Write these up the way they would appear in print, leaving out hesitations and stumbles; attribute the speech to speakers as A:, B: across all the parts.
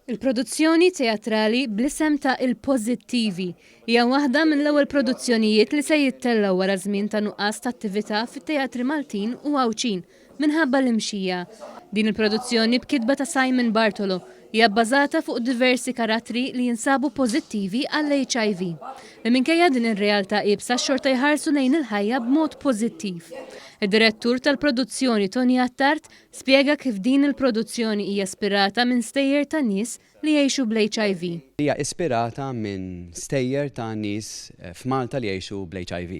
A: Il-produzzjoni teatrali bl-isem ta' Il-Pożittivi hija waħda mill-ewwel produzzjonijiet li se jittellgħu wara żmien ta' nuqqas ta' attività fit-teatri Maltin u Għawdxin minħabba l-imxija. Din il-produzzjoni b'kitba ta' Simon Bartolo hija bbażata fuq diversi karattri li jinsabu pożittivi għall-HIV, li minkejja din ir-realtà iebsa xorta jħarsu lejn il-ħajja b'mod pożittiv. Id-direttur tal-produzzjoni Tony Attard Spjega kif din il-produzzjoni hija ispirata minn stejjer ta' nies li jgħixu bl-HIV.
B: Hija ispirata minn stejjer ta' nies f'Malta li jgħixu bl-HIV.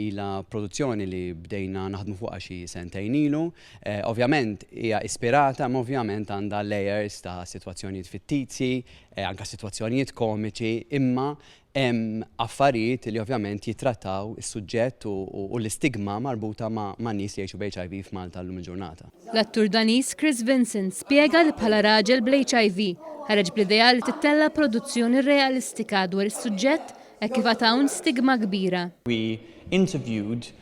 B: Ilha produzzjoni li bdejna naħdmu fuqha xi sentejn ilu. Ovvjament hija ispirata imma ovvjament għandha layers ta' sitwazzjonijiet fittizji, anke sitwazzjonijiet komiċi imma Hemm affarijiet li ovvjament jittrattaw is-suġġett u l-istigma marbuta ma' nies li jgħixu b'HIV f'Malta llum il-ġurnata.
A: L-attur Daniż Chris Vincent spjega li bħala raġel bl-HIV, ħareġ bl-idea li tittella' produzzjoni realistika dwar is-suġġett hekk kif għad hawn stigma kbira.
C: We interviewed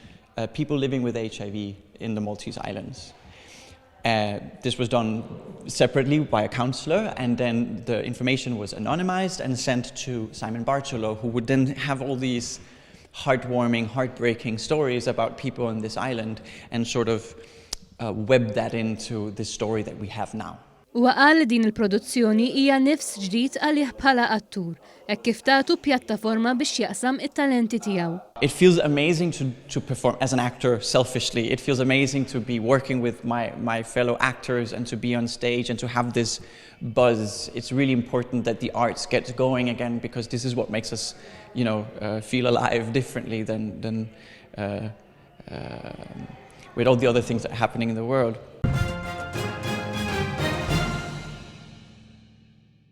C: people living with HIV in the Maltese Islands. This was done separately by a counselor and then the information was anonymized and sent to Simon Bartolo who would then have all these heartwarming, heartbreaking stories about people on this island and sort of web that into the story that we have now.
A: Huwa qal li din il-produzzjoni hija nifs ġdid għalih bħala attur, hekk kif tagħtu pjattaforma biex jaqsam it-talenti tiegħu.
C: It feels amazing to to perform as an actor selfishly it feels amazing to be working with my my fellow actors and to be on stage and to have this buzz. It's really important that the arts get going again because this is what makes us you know feel alive differently than than with all the other things that are happening in the world.